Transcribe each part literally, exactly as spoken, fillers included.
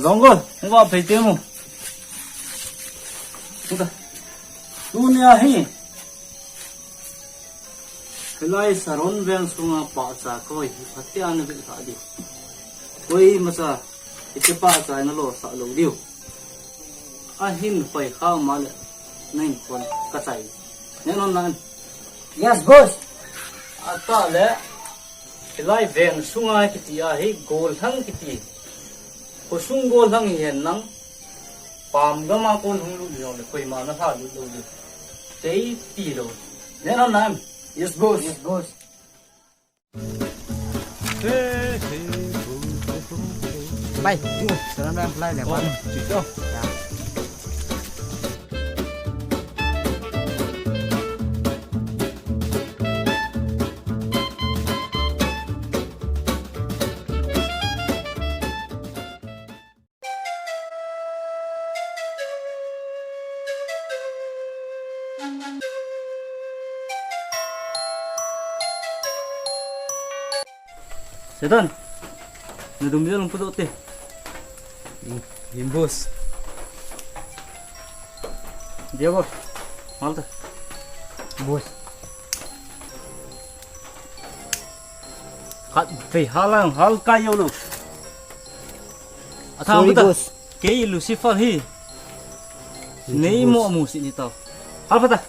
Longgol, hung va phei te mo. Tuta. Tunia hi. Hilai Saron veng sunga pahcha koi hi phatea na vil kha diu. Koimacha, ite pahcha na losah lou diu. Ahin pai kha ma le, na inkhon ka chai. Neh nom na em? Yes, boss. Atah le, hilai veng sunga kiti a hi gollhang kiti. Khosung gollhang hi hen lang, pam gam a kon hung lut jong le, koima na lha lut lou le. Tei ti lou. Neh nom na em? Yes, boss. Yes, boss. Pai, tu, sekarang dah mulai lewat. Oh, situ. Ya. Setan, na dum jong pudoh te. Yin, boss. Dia, boss. Mal ta. Boss. Khat vei hal lang, hal kai jou lou. Atham. Sorry, ta. Boss. Kei Lucifer hi. Sorry, nei boss. Mo mu si ni tau. Hal pha ta.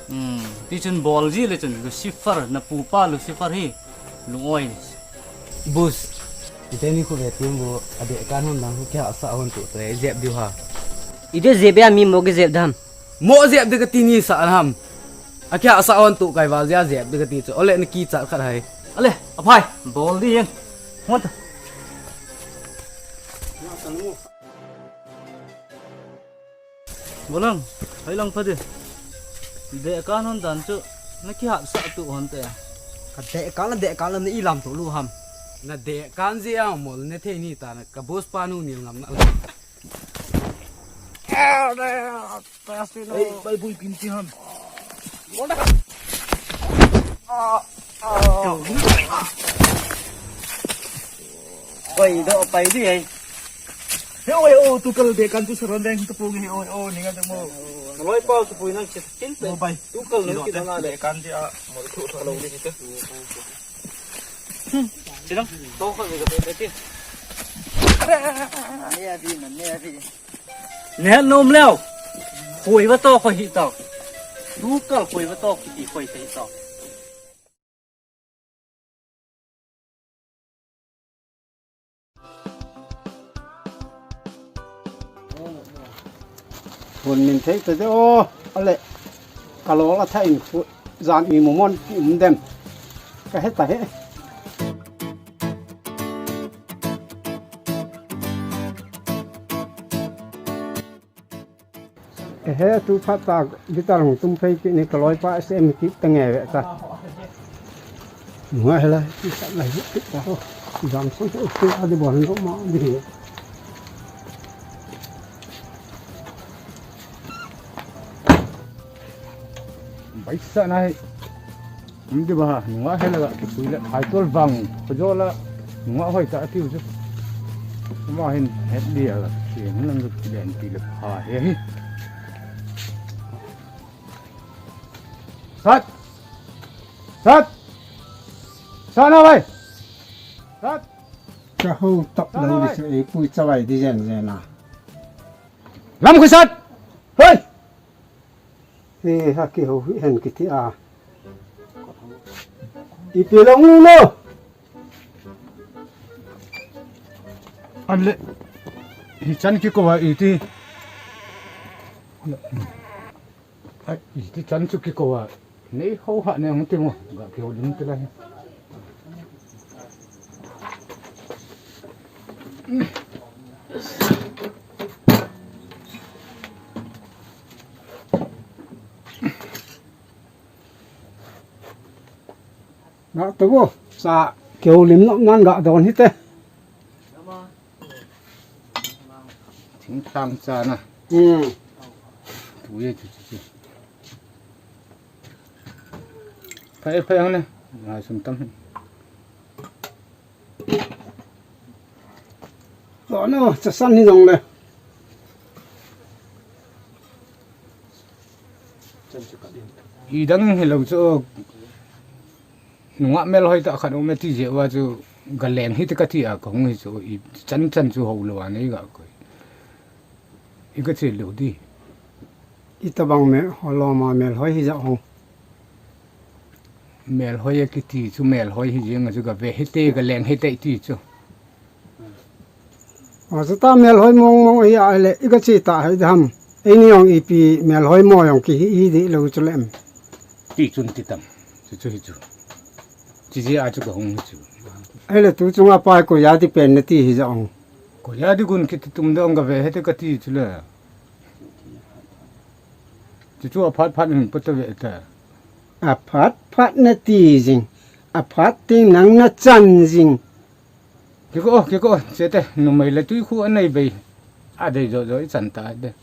Hmm, ti chun bol ji le chun Lucifer, na pupa Lucifer hi. Lung-oi. Boss, ite ni khu ve tim bu, adeh kan hon dang khu kihahsa hon tu te, jep diu ha. Ite jep a mi mo kijep dam. Mo jep de kati ni sa ham. Akihahsa hon tu kai val ja jep de kati chu. Ole na kichat khat hai. Ale, aphai, bol di jeng. Hon ta. Bolang, hei lang pha di. Deh kan hon dan chu, na kihahsa tu hon te. Ka deh kan la, deh kan la na ilam tu lou ham. Na deh kan ji a mol ne thei ni ta na ka boss pa nu nil ngam na la. Ei, pai bui pin ti ham. Mol da. Ah, ah. Pai doh, pai di, ei. He oi o, tukal deh kan chu Saron veng tu pung he oi o, ninga de mo. Loi pau tu pui nang chit tin pe. Mo pai. Tukal nang ki dona deh kan chu a, mo thu tho lo ni te. Chinang, to kho ni ka pe pe ti. Ne a vi, ne a vi. Ne nom leo. Khoi va to kho hi to. Tukal khoi va to kiti khoi te hi to. Hun min thei ta de o, ale. Ka lo la tha in khu jan i mo mon ki um dem. Ka he ta he. Ehe, tu phat ta guitar hung tum phei kit ni ka loi pa sem kit ta nge ve ta. Ngai hela, ti sa lai kit ta ho. Jam sang tu tu a di bon lo ma di. Bai sa nai. Hindi ba ha, nunga hela ga, kipui le, hai tol vang, pajo la, nunga hoi ta tiu chu. Kuma hin, het dia la, ki hin lang ki den ki le pha he hi. Sat! Sat! Sat na bai! Sat! Ka ho tap lo di se, e pui cha bai di jen jen na. Lam khu sat! Hoi! He, ha, kiho hi hen kiti a. Ipi long u no? An le, hi chan kiko a iti. Ai, iti chan chu kiko a. Nei ho ha ne hung ti mo. Ga kiho lim ti la hi. Ga to bo, sa keu lim nom nan ga don hite. Thingtang cha na. Hmm. Tu ye chu chu chu. Phai, phai hang ne. Ngai sum tam. Ano, chasan hi jong le. Idang hi lo chu. Nungah melhoi tah khat um e ti jeh uva chu, ka leng hite kati a, ka hung hi chu, ichan chan chu hou lou a nei ga koi. I ka che lou di. Itobang melhoi a melhoi hi ja ho. Melhoi a kiti chu melhoi hi jeng a chu ka ve hite, ka leng hite ti chu. Achuta melhoi mong mong ahi a le, i ka che ta hi dam. Eini jong ipi melhoi mo jong kihi hi di lou chu lem. Ti chun ti tam. Chu chu hi chu. Chi jeh a chu ka hung hi chu. Ahile tu chunga pai koiya ti pen nati hi jong. Koiya ti gun kiti tum dong ka ve hite kati chu le. Chu chu aphat phat in pata ve ta. Aphat phat nati jing. Aphat ting nang na chan jing. Kiko, kiko, che te, numei le tui khu anei bei. Adei jo jo i chan ta de.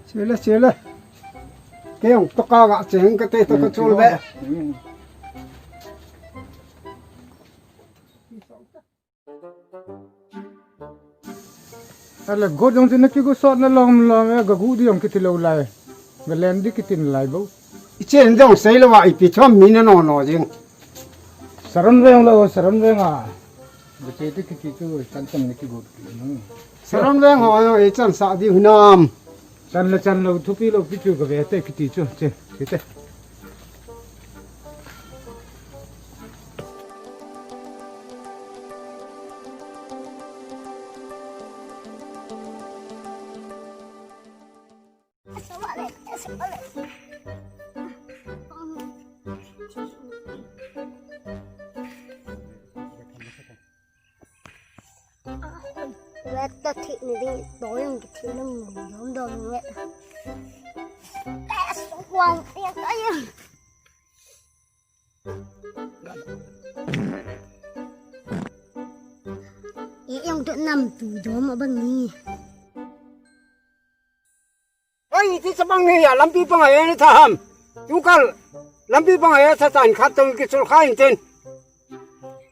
Che le, che le. Kei jong toka ga che hing kate to ka chul be. Ale, got jong chu na kigu sot na lom lom e, ga gu di jong kiti lou lai. Ga len di kiti nalai bou. I chen jong sei lou a, ipi thom mi na no no jing. Saron veng lou, Saron veng a. Ga che ti kiti chu, chan chan na kigu ti no. Saron veng ho, i chan sa di hinam. Chan le chan lou, thupi lou pi chu ka ve te kiti chu, che, che te. Wet ta thih ni ding, doi jong kithih na mun dom dom wet. Wang, ya ta ya. E jong tu nam tu dom abang ni. Oi, ti chapang ni a, lampi pang a e tha ham. Tu kal, lampi pang a e tha tan khat tong kichol kha in ten.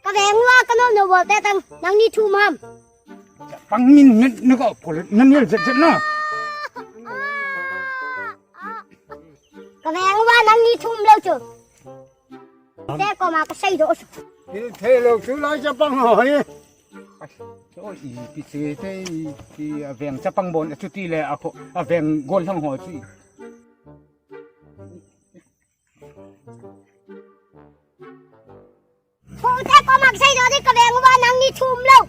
Ka veng uva ka nom nom bol te tang, nangni thum ham. Chapang min met ni ko pol, nan yel jet jet na. Ka veng uva nangni thum lou chu. Te koma ka sei doh. Thil thei lou chu lai chapang ho hi. Oi, ipi che te, i, i, a veng chapang bon, a chuti le, a kho, a veng gollhang ho chu. Kho te koma ka sei doh di ka veng uva nangni thum lou.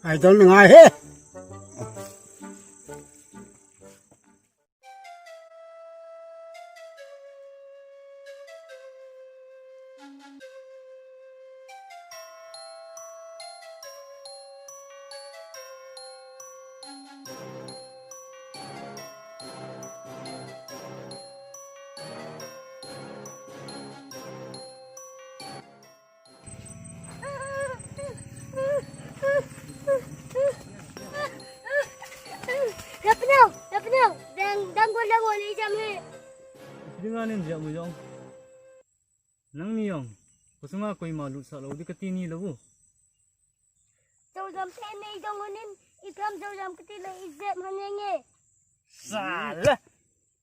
Ai, don ngai he. Rapnau, Rapnau, dang, dang gol, dang gol, ijam he. Dinga nin jam u jong. Nangni jong. Khosunga koima lutsah lou di kati nalou u. Chojam se nei jong unin, ipi ham chojam kati le ijep hanenge. Sala.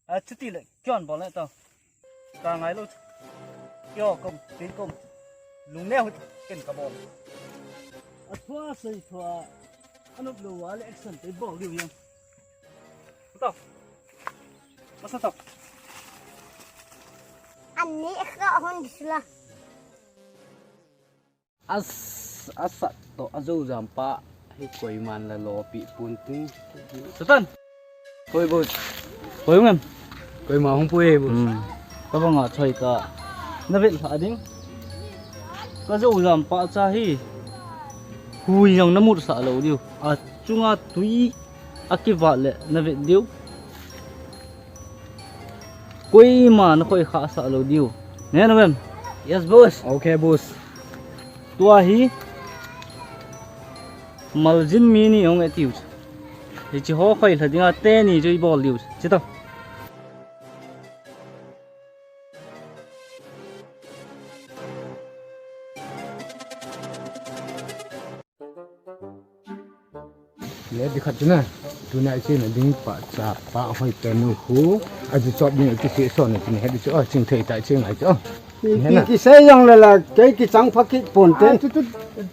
A, chuti le, keiman bol le tao. Ka ngai lou. Keiho kom, tin kom. Lungneo hih ken ka bol. A thua sei thua. Anop lou a le action te bol diu jeng. Tao. Masa tao. Ani ka hon disla. As, asat toh, a jojam pa, hi koiman la lopi pon tin. Satan. Hoi, boss. Hoi, ngam. Koima hung pui, boss. Hmm. Ka banga choi ta. Na vet lha ding. Ka jojam pa cha hi. Hui jong na mutsah lou diu. A chunga tui a kivat le na vet diu. Koima na koi khah sah lou diu. Ne na vem? Yes, boss. Okay, boss. Tua hi maljin mi ni hung e tiu. Hiche ho khoi lha dinga teni chu i bol diu. Che to. Le dikhat chu na. Tuna i chena ding pa cha pa hoi pe nu khu. A ju chop ding ki se so na tin he di chu. Oh, ching thei ta ching ai chu. Oh. Ki, ki, ki sei jong le la, kei kichang pha kit pon te. Ah, tu, tu,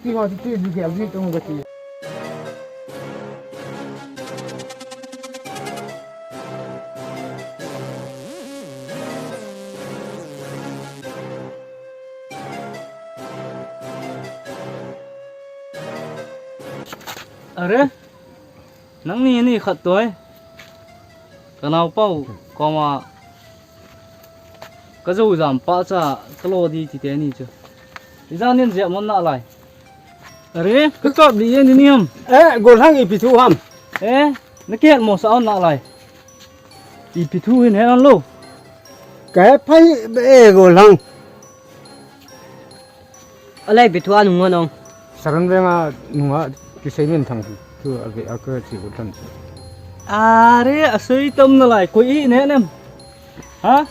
ti ho, ti, ti, ju ki, ju tong ga ti. Are, nangni ni khat toi. Ka naopa u koma ka jou jam pa cha ka lo di ti teni chu. Ijat nin jep mon nalai. Are, ka kap di e ni ni ham. Eh, Golhang ipi thu ham. Eh, na kihet mo sa on nalai. Ipi thu hin he an lo. Ka he phai e Golhang. Alai bi thu a nung ngon ong. Saran venga nunga kisei min thang thu a ve a ka chi u than. Are, asei tam nalai koi i ne nem. Ha?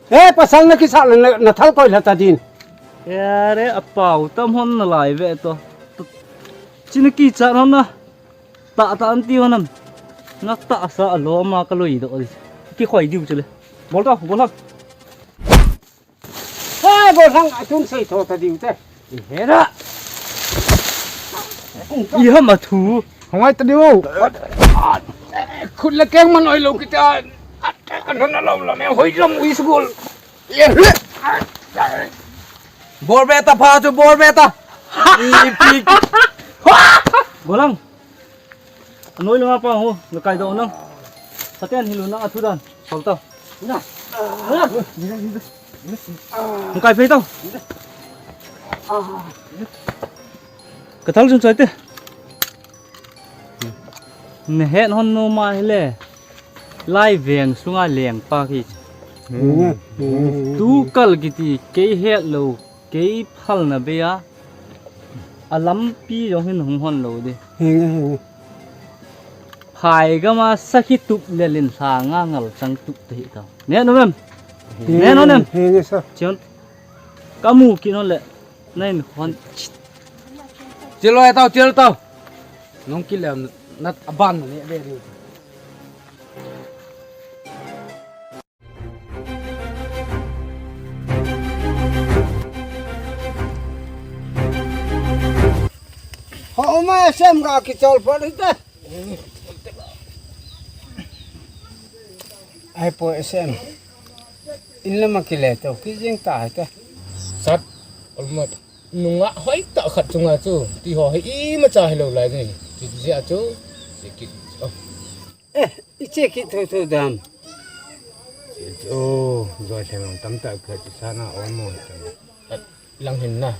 Eh, pasal na kisa na, na thal koi la ta din. Are, apau tam hon nalai ve to. Chini kicha hon na. Ta ta an ti hon nam. Na ta sa a lo ma ka loi do. Ki khoi diu chule. Bol to, bol ha. He, Golhang, atun sei tho ta diu te. I he ra. I ham a thu. Hong ai ta diu. Khut le keng man oi lo kita. Kan hon a lo lo me hoi lom ui sugul. Bol beta pha chu, bol beta. I pi. Golhang. Anoi lama pa ho, na kai do nang. Paten hilu nang athu dan. Sol tau. Na. Na kai phei tau. Ka thal chun choi te. Na het hon no ma hile. Lai veng sunga leng pa ki. Hmm. Tu kal kiti kei het lo. Kei phalna bei a, a lampi jong hin hung hon lo di. Henge, henge. Phai gam a sakhi tup le lin lha nga ngal chang tup te hi tau. Ne no mem? Henge, ne no nem? Henge sa. Chion. Ka mu ki no le. Nai hon. Chilo e tau, chilo tau. Nong ki le na aban ne be ri. Ho ma sem ga kichol pon hita. Ai po sem. In lama kile to kijing ta hita. Sat olmo nunga hoi ta khat chunga chu ti ho hi imacha hi lo lai ni. Chi chi a chu. Chi ki. Oh. Eh, i che kit thotho dam. Che, oh, joi lhem tamtah ka chi sana oi mo. Lang hin na.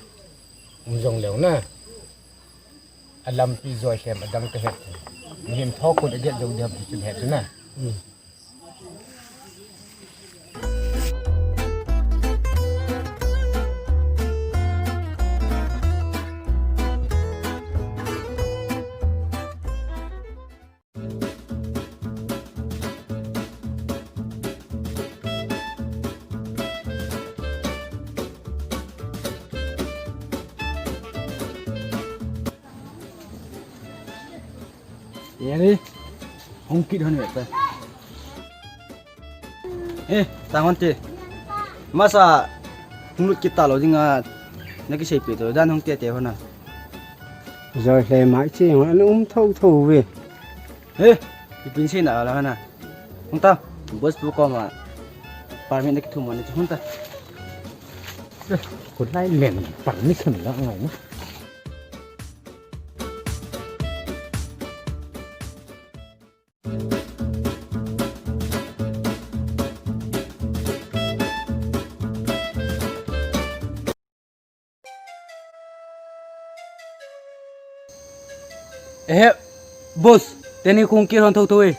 Um jong leo na. A lampi joi lhem adang ka het. Mihem thokut a get jong diam ti chun het na. Hmm. Yari, hong kit hon weta. Eh, tang hon te. Masa, hung lut kit ta lo ding a, na kisei pe to, dan hong te te hon a. Joi le mai che, hon um tho tho ve. Eh, i pin sei na la hon a. Hung ta, boss pu koma. Permit na kithum hon a, hung ta. Eh, ko lai len permission la ngai na. Ehe, boss, teni khung kit hon tho tho e.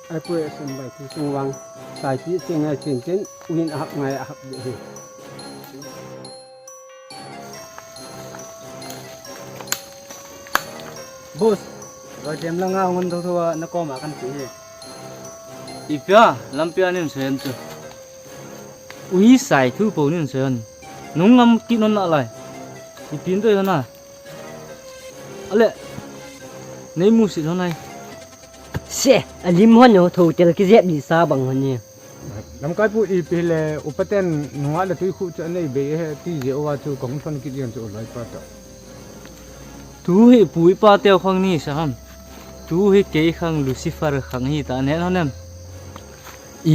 Ai poi a sem bai tu sung wang, sai ti cheng ai chen chen, uin a hak ngai a hak de he. Boss, Roitem langa hung tho tho a nakoma kan ti hi. Ipi a, lampi a nin seiyan chu. Ui sai thu po nin seiyan. Nung ngam kit non na lai. Ipi in to hon a. Ale. Nei mu sit hon ai. Se, alim hon ho tho tel kijep li sa bang hon ni. Lamkai pu ipi le upaten nunga le tui khu chu anei be he ti je uva chu kong thon kit jeng chu loi pa to. Tu hi pu ipa teu khang ni sa ham. Tu hi kei khang Lucifer khang hi ta nen hon em.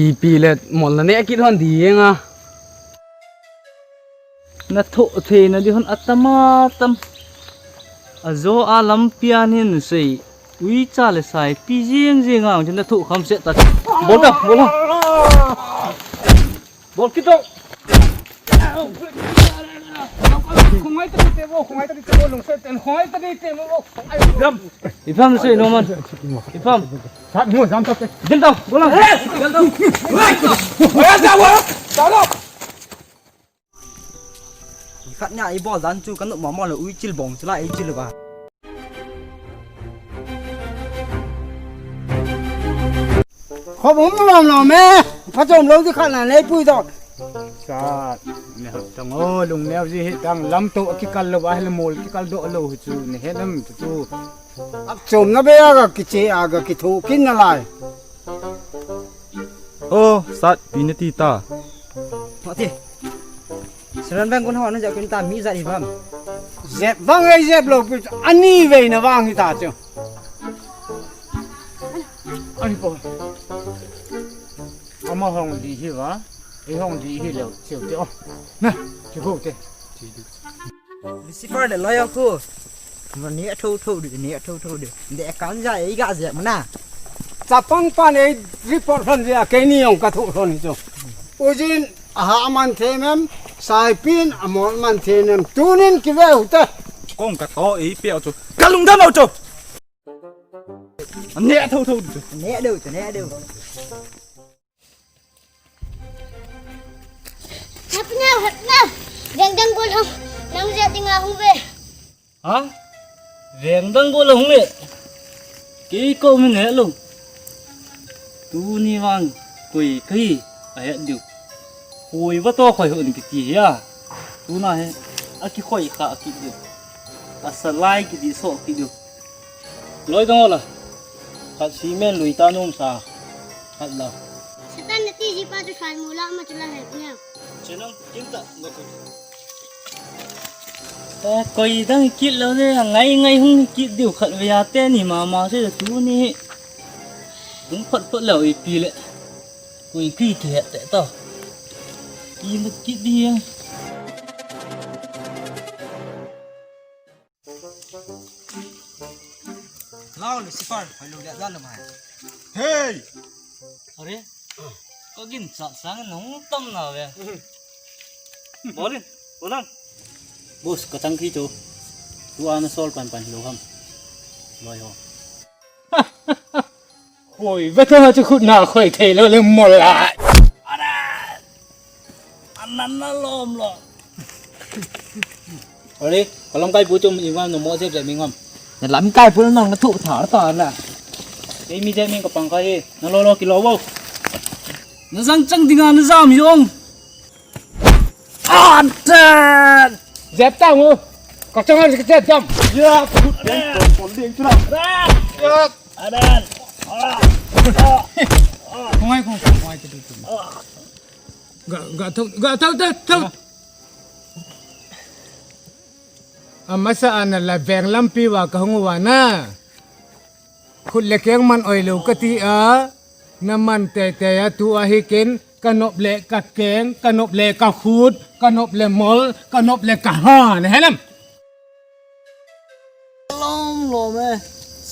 Ipi le mol na ne kit hon di jeng a. Na thoh theina di hon atam atam. Ajo a lampi a nin sei. Ui cha le sai pi jing jing ang chin na thoh kham se ta. Bol ta, bol ta. Bol kit to. Khongai ta di te bo, khongai ta di te bo, lungset ten khongai ta di te bo. Ai, dam. Ipi ham sei no man. Ipi ham. Sat mo jam ta te. Din ta, bol ta. Din ta. Oi, ta bo. Ta lo. Khat nia ibol dan chu ka nop mama le ui chil bong chila ei chil ba. Khop um lom lom e. Phachom lou di khat na nei pui dot. Sa, ne hot tang o, lung neo ji hi tang lam to kikal lou a hel mol kikal do lou hi chu ne he nam chu chu. Ap chom na be a ga kiche a ga kithu kin na lai. O, sat pi na ti ta. Mati. Seran veng kun ho na ja kun ta mi ja i vam. Jep vang ei jep lou pi ani ve na vang hi ta chu. Ani po. Ama hong di hi va. Ei hong di hi leu cheu te o. Na, ki go te. Lucifer le loyal khu. Ma ne a tho tho di, ne a tho tho di. De kan ja ei ga je mana. Chapang pan ei report lhon je a keini jong ka tho lhon chu. Ujin a ha man the mem, saipin a mol man the nem. Tunin ki ve u te. Kong ka tho ei pe chu. Ka lungdam u chu. Ne a tho tho di chu. Ne a do, ne a do. Hapna, hapna. Veng dang bol hong. Nang je dinga hung ve. Ha? Veng dang bol hung ve. Kei ko min he lo. Tuni vang koi kai a het diu. Koi va to khoi hon kiti hi a. Tuna he. A ki khoi kha a ki diu. A salai kiti so ki diu. Loi dang ola. Khat si men lui ta nom sa. Khat la. Satan na ti ji pa tu sai mu la ma tu la he nya. Chenang kin ta ma ko. Eh, koi dang kit lo ne, ngai ngai hung kit diu khat ve ya te ni mama se tu ni. Hung phat phat lo ipi le. Koi ki ki het te ta. Ki ma kit di. Lao Lucifer, hoi lu dia dan lo mai. Hey! Are, ko gin sa sang nung tam na ve. Bolin, bolang. Boss, ka tang ki chu. Tu ana sol pan pan lo ham. Loi ho. Khoi, ve to chu khut na khoi thei lo le mol a. Anan na lom lom. Are, ka lamkai pu chu i ngam no mo jep jep mi ngam. Na lamkai pu nang na thu tha ta na. Kei mi jep mi ka pang kha hi. Na lo lo ki lo wo. Na jang chang dinga na jam yong. An tan. Jep ta ngo. Ka chang an ka jep jam. Ya, khut ding kon kon ding chu la. Ya. Anan. Khoi, khoi, khoi, khoi, khoi. Ga, ga thou, ga thou, thou, thou. Amasa ana la veng lampi va ka hung uva na. Khut le keng man oi lo ka ti a. Na man tei tei a tu a hi ken. Ka nop le ka keng, ka nop le ka khut, ka nop le mol, ka nop le ka ha. Na he nam. Lom lom e.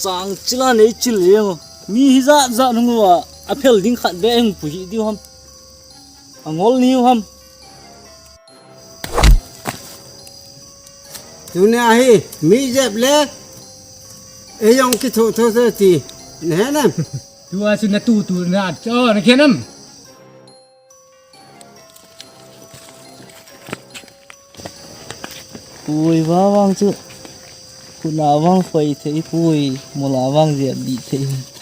Sang chila nei chil jeng o. Mi hi jat jat hung uva. A phel ding khat be hung pu hi diu ham. A ngol niu ham. Tuni a hi mi jep le. Ei jong ki tho tho tho ti. Ne nam. Tu a chu na tu tu na cho na khen nam. Ui, va vang chu. Khutna vang khoi thei poi, mol a vang jep dih thei.